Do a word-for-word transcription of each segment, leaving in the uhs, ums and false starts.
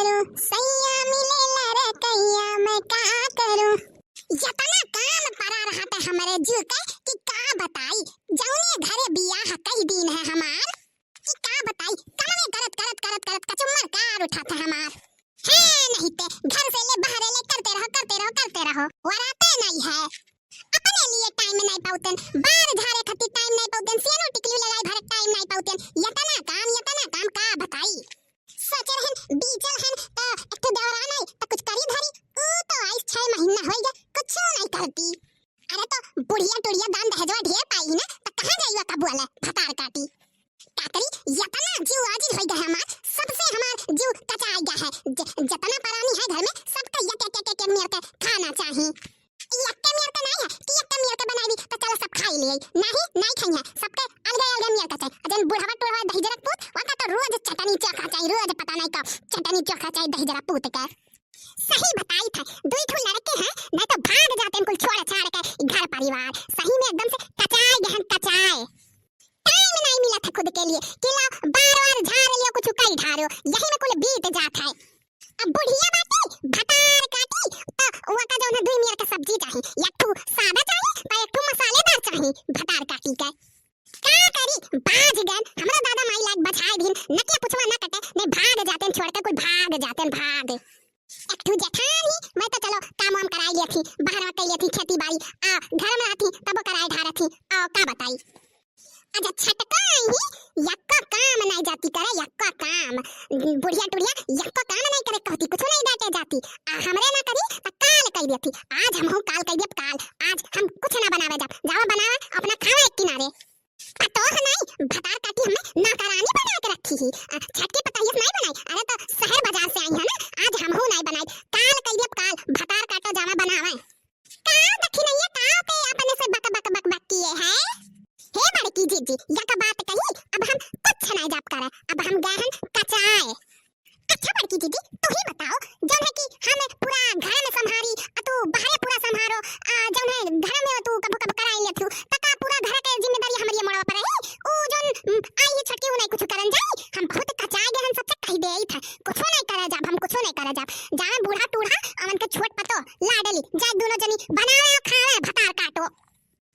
सैया मिले लड़कैया मैं का करूं। यतना काम परा रहत है हमरे जीव के कि का बताई। जौने घरे बियाह कई दिन है हमार कि का बताई, कमवे करत, करत, करत, करत कचुम्मर कार उठत है हमार। है नहीं ते घर से ले बाहरे ले करते रहो, करते रहो, करते रहो, वराते नहीं है। अपने लिए टाइम नहीं पाउतेन, बार झारे खातिर टाइम नहीं पाउतेन, सियानो टिकली लगाई भरे टाइम नहीं पाउतेन। यतना काम, यतना काम का बताई। सोच रहन बीजल हन त एक ठो देवरान आई त कुछ करी धरी, ऊ तो आइस छह महीना होई गए, कुछ नहीं करती। अरे तो बुढ़िया टुढ़िया दान दहेजवा ढेर पाई ना, त कहाँ जाइवा का बोले भतार काटी। का करी, यतना जीव आजिज होई गए हमार, सबसे हमार जीव कचाई गया है। ज-, जतना परानी है घर में, सबका यक, यक, यक, यक, यक मेर के खाना चाही। यक के मेर के नहीं है कि यक के मेर के बनाई दी, तो चलो सब खाई लिए। नहीं, नहीं खाई है, सबके अलगे, अलगे मेर के चाही। जन बुढ़वा टुढ़वा दही जरक पूत, वका तो रोज चटनी चोखा चाही, रोज पता नहीं का चटनी चोखा चाही दही जरक पूत के। सही बताई था, दुई ठो लड़के हैं, नहीं तो भाग जाते हैं कुल छोड़ छाड़ के घर परिवार। सही में एकदम से कचाए गहन कचाए। टाइम नहीं मिला था खुद के लिए कि ला बार बार झाड़ लियो, कुछ कई ढारो, यही में कुल बीत जात है। अब बुढ़िया बाटी भतार काटी, तो वका जौन है दुई मेर के सब्जी चाही, एक ठू सादा चाही, तो एक ठू मसालेदार चाही भतार काटी के। का करी, बाज गन, हमरा दादा माई लाग बझाए दिन, नकिया पुछवा ना कटे, नहीं भाग जाते हैं छोड़ के, कुल भाग जाते हैं, भाग। एक ठू जेठानी, मैं तो चलो काम वाम कराई लिया थी, बाहर में कई लिया थी खेती बाड़ी, आ घर में रहती तब कराए ढारत थी, आ का बताई। अच्छा छटका ही, यक्का काम नहीं जाती करे, यक्का काम। बुढ़िया टुढ़िया यक्का काम नहीं करे कहती, कुछ नहीं डांटे जाती। आ हमरे ना करी, त काल कई देती। आज हमहू काल कई देब, काल। आज हम कुछ ना बनावे जाब। जावा बनावा, अपना खावा एक किनारे। पतोह नहीं, भतार काटी हमें नौकरानी बना के रखी ही। आ, छटके पतोहियस नहीं बनाई। अरे तो शहर बाजार से आई है ना, आज हमहू नहीं बनाई। काल कई देब, काल। भतार काटो जावा बनावे। का दखिनैया का पे अपने से बक बक बक बक किए है? हे बड़की जीजी, यक बात कही, अब हम कुछ नहीं जाब करे, अब हम गए हन कचाए। अच्छा बड़की जीजी, तू ही बताओ, जौन है कि हम पूरा घर में संभारी, आ तू बाहरे पूरा संभारो, आ जौन है घर में तू कबो कबो कराई लेत हूँ, त का पूरा घर के जिम्मेदारी हमरी मोड़वा पर रही? ऊ जौन, उम, आई है छटकी, ऊ नहीं कुछ करन जाई? हम बहुत कचाए गए हन, सबसे कही दे आई था, कुछो नहीं करे जाब, हम कुछो नहीं करे जाब। जावे बूढ़ा टूढ़ा, अवन के छोट पतो, लाडली, जाए दोनों जनी बनावे और खावे, भतार काटो।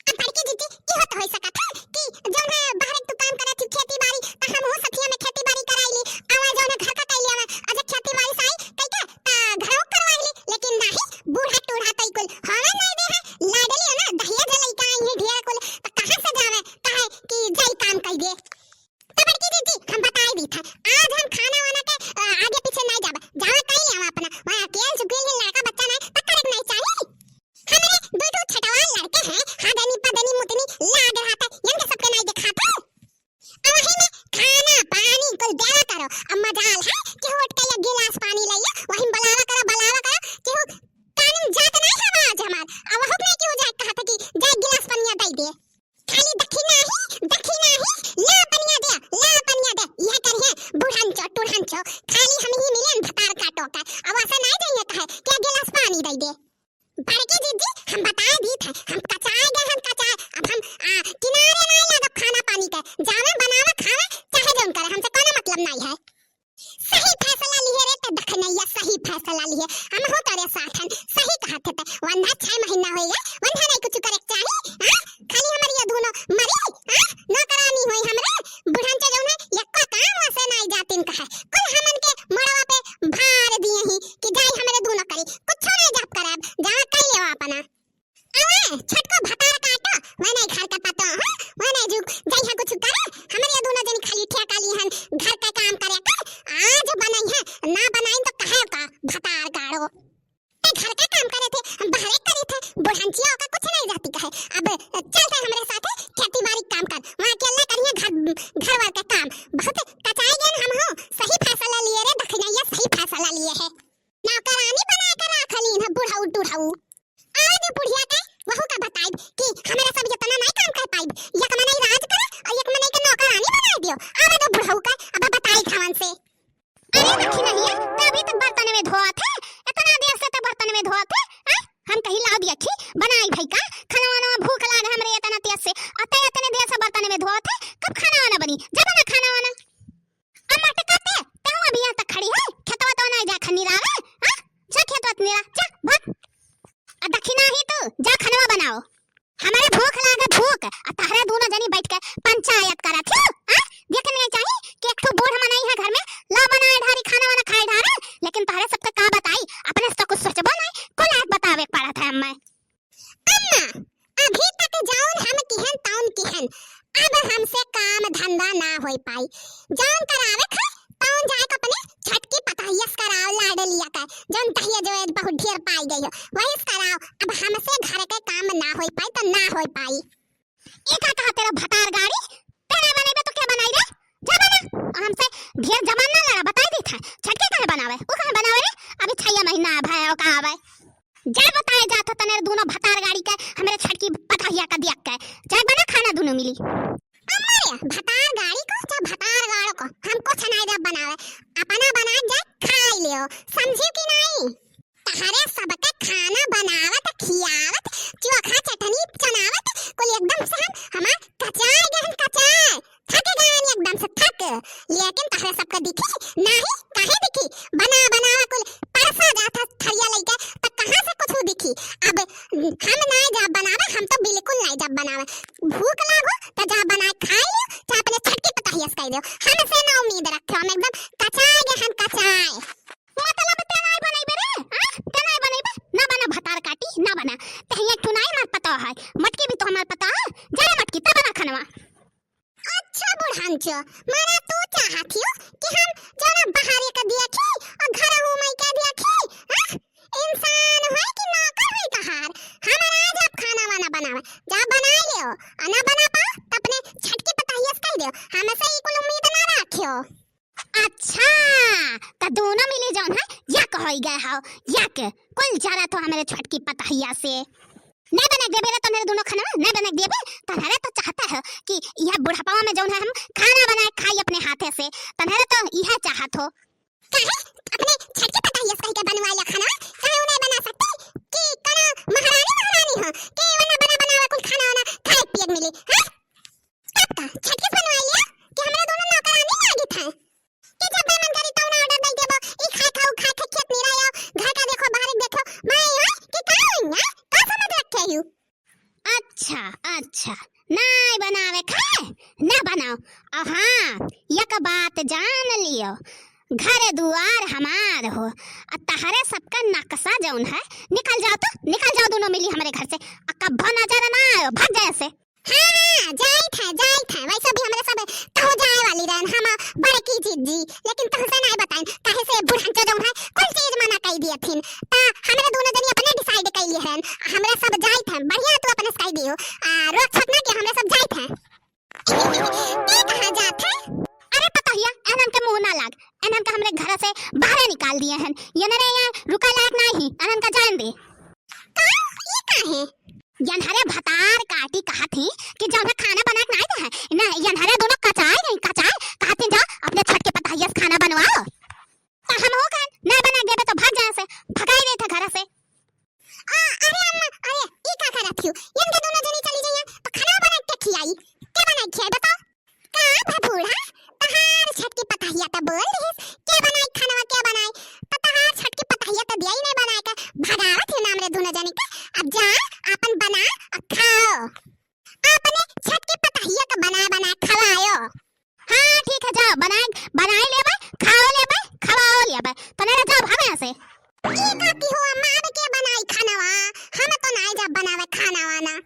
अब बड़की जीजी, इहो तो हो सकत है कि जौन है बाहर तू काम करत ही खेती बाड़ी, त हमहू सथिया में खेती बाड़ी कराई ली, आवा जौन है घर का कई ली, आवा, अजे खेती बाड़ी साई कई के, त घरो करवाई ली, लेकिन नहीं, बूढ़ा टूढ़ा तई कुल हवा नहीं दे है, लाडली हो ना, दहेज लइका आई है ढेर कुल, त कहाँ से जावे, काहे कि जाई काम कई दे। तो बड़की दीदी, हम बताई दी था, आज हम खाना वाना के, अ, आगे पीछे नहीं जाब, जावा कई ले अपना, वहाँ अकेल चुकेल ही लड़का बच्चा नहीं, त करे के नहीं चाहिए। हमरे दो ठो छटवार लड़के हैं, हाँ दनी पदनी मुतनी लाग रहा था, इनके सबके नहीं दिखा था। अब वही में खाना पानी कुल देवा करो, अब मजाल है कि होट के एक गिलास पानी ले लो, वही में बुलावा करो, बुलावा करो, कि हो कानून जात नहीं है आज हमार, अब हुक्म नहीं कि हो जाए कहा था कि जाए गिलास पनिया दे दे। खाली दखिना ही, दखिना ही, ला पनिया दे, ला पनिया दे, यह करिए बुढ़ंचो, टुढ़ंचो, खाली हम ही मिलेन भतार काटो का, अब ऐसा नहीं जाइए कहे कि एक गिलास पानी दे दे। बड़की जीजी, हम बताए दी थे, हम कचाए गए, हम कचाए, अब हम, आ, किनारे नहीं लागब खाना पानी के, जावे बनावे खावे, चाहे जौन करे, हमसे कोनो मतलब नहीं है। सही फैसला लिए रे ते दखनैया, सही फैसला लिए। हमहू तोरे साथ हन, सही कहत है ते। वंधा छह महीना होइगा, वंधा नहीं कुछ करे के चाही, हाँ? खाली हमर ये दोनों मरी, हाँ? नौकरानी होई हमरे, बुढ़न चे जौन है, यक्को काम वसे नहीं जातिन कहे। कुल हमन के मड़वा पे भार दिए ही कि जाई हमरे दोनों करी, कुछ नहीं जाप करब, जावा कई लेवा अपना। अरे, छोटको भतार काटो, वने घर का पतो, हाँ? वने जो जइहा कुछ करे, हमरे ये दोनों जनी खाली ठेका ली हन, घर का काम करे का, आज बनई है, ना बनाई तो कहे का भतार काटो। ते घर का काम करे थे, हम बाहरे करी थे, बुढ़ंचिया ओका कुछ नहीं जाती कहे। अब चल ते हमरे साथे खेती बाड़ी काम कर, वहाँ अकेले करिए घर, घर वर का काम। बहुत कचाई गए हम हो, सही फैसला लिए रे दखिनैया, सही फैसला लिए है। नौकरानी बना के राख लीन है बुढ़ऊ टुढ़ऊ। आवे दे बुढ़िया के, वहू का बताइब कि हमरा सब इतना नहीं काम कर पाइब। एक मनई राज करे और एक मनई के नौकरानी बनाई दियो। आवे दे बुढ़ऊ का, अब बताई खावन से। अरे दखिनैया, ते अभी तक बर्तन में धोत है, इतना देर से ते बर्तन में धोत है, हैं? हम कही लाओ देखी, बनाई भई का, खाना वाना भूख लाग हमरे इतना तेज से, और ते इतने देर से बर्तन में धोत है, कब खाना वाना बनी? जा बना खाना वाना। अब मटका ते, ते हूँ अभी यहाँ तक खड़ी है, खेतवा तो नहीं जा जौन करावे क है, तौन जाए के अपने छोटकी पतहिया से कराओ, लाडलिया का, जौन दहेज वेज बहुत ढेर पाई गई हो, वही से कराओ। अब हमसे घर के काम ना होई पाई तो ना होई पाई। ई का कहा तेरा भतार गाड़ी? तेरा बनइबे तो क्या बनाई रे? जा बना। हमसे ढेर जबान ना लड़ा, बताई दी था। छोटकी काहे बनावे? ऊ काहे बनावे रे? अभी छइया महीना भय हो का आवे। जा बताए जात हो तने दुनो भतार गाड़ी के, हमरे छोटकी पतहिया का दिया के। जा बना खाना दुनो मिली। अम्मा रे, भतार गाड़ी को, जा भतार गाड़ो को, हमको छनाई दे बनावे। अपना बना जाए खाई लियो, समझियो कि नहीं? तहरे सबके खाना बनावत, खियावत, चोखा चटनी चनावत, कुल एकदम से हम, हमार कचाए गहन कचाए, थक गए एकदम से थक। लेकिन तहरे सबके दिखी नाही, काहे दिखी? बना बनावा कुल परसा जात है थरिया लइके, त कहाँ से कुछ दिखी? अब हम ना जा बनावे, हम तो बिल्कुल ना जा बनावे। भूख लागो त जा बनाए खाए लियो, चाहे अपने छोटकी पतहिया से कह दियो। हमसे ना उम्मीद रखो, हम एकदम कचाए गहन कचाए। मतलब ते नाई बनइबे रे, हाँ? ते नाई बनइबे? ना बना भतार काटी, ना बना। ते हियाँ ठुनाई मार पता है, मटकी भी तो हमार पता है। जा रे मटकी, ते बना खानवा। अच्छा बुढ़ांचो, माने तू चाहत हियो कि हम जरा बाहर के देखी और घर हूँ मैं के देखी, हाँ? इंसान होई कि नौकर होई तहार? हमरा जब खाना वाना बनावे, जा बनाई लियो, आ ना बना पा, त अपने छोटकी पतहिया से कह दियो, हमसे ई कुल उम्मीद ना रखियो। अच्छा, त दोनों मिली जौन है, या कहोई गए हो, या के, कुल जरा तो हमरे छोटकी पतहिया से। नहीं बना देबे रे तन्हरे दोनों खाना, नहीं बना देबे, तन्हरे तो चाहता है कि यह बुढ़ापा में जौन है हम खाना बनाए खाई अपने हाथे से, तन्हरे तो यह चाहत हो। काहे? अपने छोटकी पतहिया से कह के बनवाइला खाना, काहे उ नहीं बना सकती कि कना महारानी महारानी हो, कि वरना बना बनावा कुल खाना वाना खाए पिए मिली, हाँ? तब का छोटकी से बनवाई लिया कि हमरा दोनों नौकरानी लागी था। कि जब मन करी तौन order दे देबो, ई खाए खाओ, खाए खाए खेत निरायो, घर का देखो, बाहर देखो, मैं ओए कि का होई ना? का समझ रखे हूँ? अच्छा, अच्छा, नाई बनावे खाए, ना बनाओ। और हाँ, एक बात जान लियो, घर दुआर हमार हो, आ तहरे सबका नक्शा जौन है, निकल जाओ तो, निकल जाओ दोनों मिली हमरे घर से, आ कब्बो नजर ना आयो, भाग जाए से। हाँ, हाँ, जाइत है, जाइत है। वैसे भी हमरे सब कहूँ जाए वाली रहन, हम बड़की जिज्जी, लेकिन तहसे नाई बताइन, काहे से बुढ़ंचो जौन है, कुल चीज मना कई दिए थिन। ता हमरे दोनों जनी अपने decide कई लिए रहन, हमरे सब जाइत है, बढ़िया तू अपने से कई दियो, आ, रोक छोक ना कि हमरे सब जाइत है। ए कहाँ जात है? अरे पतोहिया, एनन के मुँह ना लाग, एनन के हमरे घर से बाहरे निकाल दिए हैं, ये नरे यहाँ रुका लायक नाई ही, एनन का जान दे। का? ई काहे? यन्हरे भतार काटी कहत ही कि जौन है खाना बना के नाई दे है। ना, यन्हरे दोनों कचाए नहीं, कचाए कहत ही, "जाओ, अपने छोटकी पतहिया से खाना बनवाओ।" त हम हो कहन, "ना बना देबे तो भाग जाए से, भगाई देत है घर से।" आ, अरे अम्मा, अरे, ई का करत हियो? इनके दोनों जनी चली जाइए, तो खाना बना के खियाई। के बनाई खियाई, बताओ? का भा बूढ़ा, तहार छोटकी पतहिया त बोल रहिस, "के बनाई खानवा, के बनाई?" त तहार छोटकी पतहिया त दिया ही नहीं बनाए के, भगावत ही नाम रे दोनों जनी के। अब जा, आपन बना और खाओ। अपने छोटकी पतहिया के बना बना खवायो। हाँ, ठीक है, जाओ, बनाए, बनाए लेबे, खाओ लेबे, खवाओ लेबे। तने रे जाओ, भागो यहाँ से। ई का की हो, अम्मा, अब के बनाई खानवा? हम तो नाई जब बनावे खाना वाना।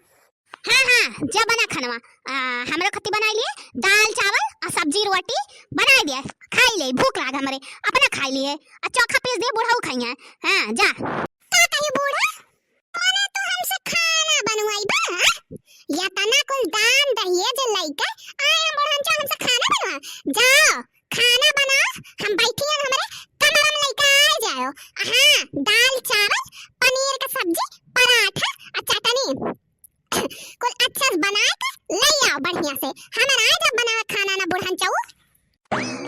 हाँ, हाँ, जा बना खानवा। आ, हमरे खत्ती बनाई लिए, दाल, चावल और सब्जी, रोटी बनाई दिए, खाई ले, भूख लाग हमरे, अपना खाई लिए। आ चोखा पीस दिए, बुढ़ऊ खाइए। हाँ, जा। का कही बूढ़ा? मने तू हमसे खाना बनवाई बा, हाँ? या तना कुल दान दहेज लइके आए हम बुढ़ंचा हमसे खाना बनवा? जाओ, खाना बनाओ, हम बैठी हैं हमरे कमरा में लइके आ जाओ। हाँ, दाल चावल, पनीर का सब्जी, पराठा आ चटनी। कुल अच्छा से बना के ले आओ बढ़िया से। हमारा आज बनावे खाना ना बुढ़न चाऊ।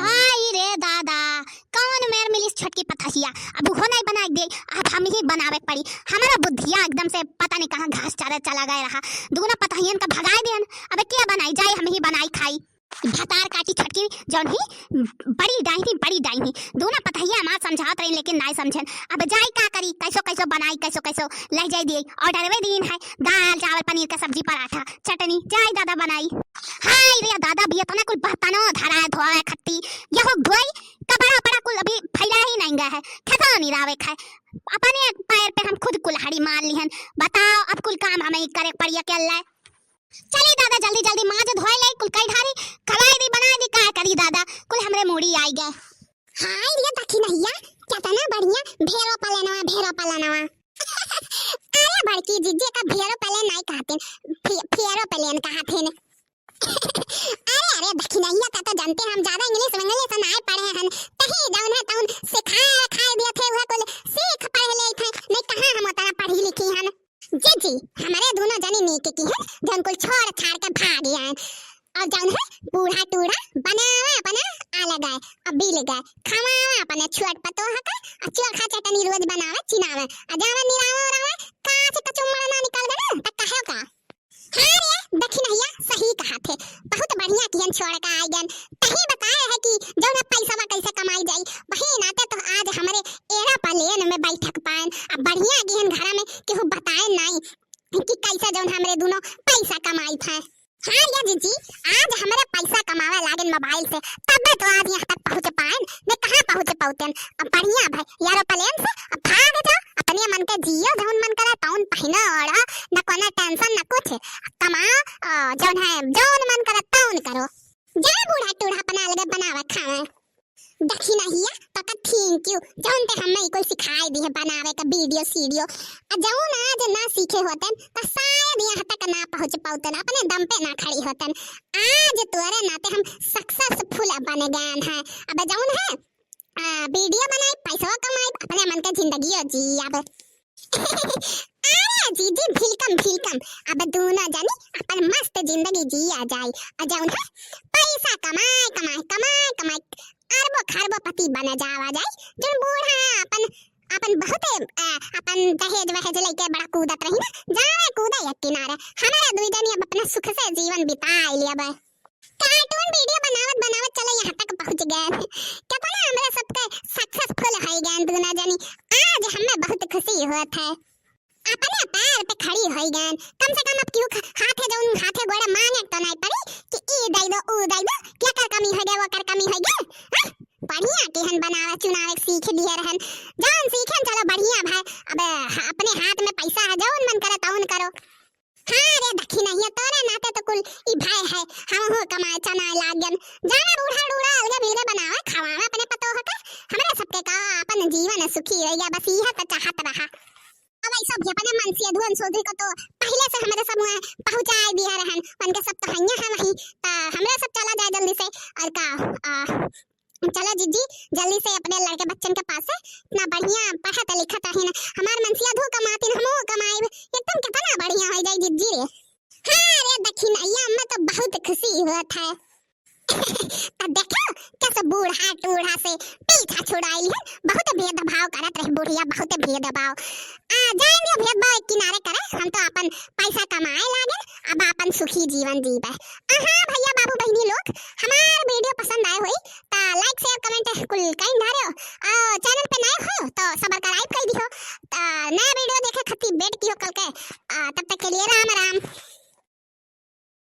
आई रे दादा, कौन मेर मिलिस छोटकी पतहिया, अब उहो नहीं बनाई दे, अब हम ही बनावे के पड़ी। हमारा बुद्धिया एकदम से पता नहीं कहाँ घास चारे चला गए रहा, दुगुना पतहियन का भगाए देन। अब क्या बनाई जाए, हम ही बनाई खाई। भतार काटी छोटकी जौन ही बड़ी डाइनी, बड़ी डाइनी। दोनों पतहिया हमार समझावत रही लेकिन नाई समझेन। अब जाई का करी, कैसो कैसो बनाई, कैसो कैसो ले जाई दिए। Order वे दीन है, दाल चावल पनीर का सब्जी पराठा चटनी, जाई दादा बनाई। हाय रे दादा, भी इतना कुल बर्तनो धराए धोए खत्ती, यहो धोई का बड़ा बड़ा कुल अभी फैला ही नहीं गया है, खेतो नहीं रावे खाए। अपने पैर पे हम खुद कुल्हाड़ी मार लिहन, बताओ अब कुल काम हमें ही करे पड़ी अकेले। चली दादा, जल्दी जल्दी माज धोए ले, कुल कई ढारी खवाई दी, बनाई दी, का करी दादा, कुल हमरे मूड़ी आई गए। हाय रे दखिनहिया, केतना बढ़िया भेरो पलेनवा, भेरो पलेनवा। अरे बड़की जिज्जी का भेरो पलेन नाई कहतिन, फे-, फेरो पलेन कहतिन। अरे, अरे, दखिनहिया का तो जानते हम, ज्यादा इंग्लिश विंग्लिश नाई पढ़े हन, तही जौन है तौन सिखाए रखाए दिए थे, वह कुल सीख पढ़ ले थे, नहीं कहाँ हम उतना पढ़ी लिखी हन। जिज्जी, हमरे दोनों जनी नीक किहन, जौन कुल छोड़ छाड़ के भाग आयन। और जौन है बूढ़ा टूढ़ा बनावे अपना अलग आए, और बिल गए, खवावे अपने छोट पतोह के, और चोखा चटनी रोज बनावे चिनावे, और जावे निरावे उरावे, काच कचुम्मड़ ना निकल गए ना, त कहे का? हाँ रे, दखिनहिया सही कहा थे, बहुत बढ़िया किहन छोड़ के आए गन। तही बताए है कि जौन पैसा कैसे कमाई जाई, वही नाते तो आज हमरे एरोप्लेन में बैठक पाएन। अब बढ़िया किहन घर में केहू बताए नाई कि कैसे जौन हमरे दोनों पैसा कमाई थे। हाँ रे जिज्जी, आज हमरे पैसा कमावे लागेन मोबाइल से, तबे तो आज यहाँ तक पहुँच पाएन, ने कहाँ पहुँच पौतेन। अब बढ़िया भाई, एरोप्लेन से अब भाग जाओ, अपने मन के जियो, जौन मन करे तौन पहिनो ओढ़ो, न कोनो टेंशन न कुछ, कमाओ, अ, जौन है, जौन मन करे तौन करो। जा बूढ़ा टूढ़ा अपना अलगे बनावे खावे। दखिनहिया, तोका thank you, जौन ते हमें कुल सिखाए दिहे बनावे का वीडियो सीडियो। आ जौन आज ना सीखे होतेन, त शायद यहाँ तक ना पहुँच पौतेन, अपने दम पे ना खड़ी होतेन। आज तोरे नाते हम successful बन गए हैं। अब जौन है, आ, वीडियो बनाई, पैसवा कमाई, अपने मन के जिंदगियो जी। अब अरे जिज्जी, भिलकम, भिलकम, अब दोनों जनी अपन मस्त जिंदगी जिया जाई। आ जौन है, पैसा कमाए, कमाए, कमाए, कमाए, अरबों खरबों पति बन जावा जाई। जौन बूढ़ा अपन, अपन बहुते, अ, अपन दहेज वहेज लेके बड़ा कूदत रही ना, जावे कूदे एक किनारे। हमारा दुई जनी अब अपना सुख से जीवन बिता लिया बे। कार्टून वीडियो बनावत बनावत चलो यहाँ तक पहुँच गए। कितना हमरे सबके successful हो गए दोनों जनी। आज हमें बहुत खुशी होत है, अपने पैर पे खड़ी हो गए। कम से कम अब केहू ख-, हाथे जौन हाथे गोड़े मांगे तो नहीं पड़ी कि ई दे दो, ऊ दे दो, केकर कमी हो गए, ओकर कमी हो गए। हाँ? बढ़िया किहन बनावे चुनावे सीख दिए रहन, जौन सीखेन चलो बढ़िया भाई। अब ह-, अपने हाथ में पैसा है, जौन मन करे तौन करो। हाँ रे दखिनहिया, तोरे नाते तो कुल ई भय है, हमहू कमाए चनाए लागन। जाना बूढ़ा डूढ़ा अलगे बिलगे बनावे, खवावे अपने पतोह के। हमरे सबके का अपन जीवन सुखी रहिया, बस इहे तो चाहत रहा। अब ई सब भी अपने मन से अधुअन सोधे को तो पहले से हमरे सब वहाँ पहुँचाए दिया रहन, उनके सब तो हइया है वहीं, त हमरे सब चला जाए जल्दी से। और का, आ, चलो जिज्जी, जल्दी से अपने लड़के बच्चन के पास से, इतना बढ़िया पढ़त लिखत रहिन, हमार मनसिया धू कमातिन, हमहू कमाइब, एकदम कितना बढ़िया हो जाई जिज्जी रे। हाँ रे दखिनहिया, हमें तो बहुत खुशी होत है। त देखो, कैसे बूढ़ा टूढ़ा से पीछा छुड़ाइल है, बहुत भेदभाव करत रहे बुढ़िया, बहुत भेदभाव। आ, जाए दे भेदभाव एक किनारे करे, हम तो अपन पैसा कमाए लागे, अब अपन सुखी जीवन जीबे। आ, हाँ भैया बाबू बहिनी लोग, हमार वीडियो पसंद आए होई, त like, share, comment कुल कहीं धारे हो। आ, channel पे नए हो, तो subscribe कर दियो। त नया वीडियो देखे खातिर wait कियो कल के। आ, तब तक के लिए राम राम।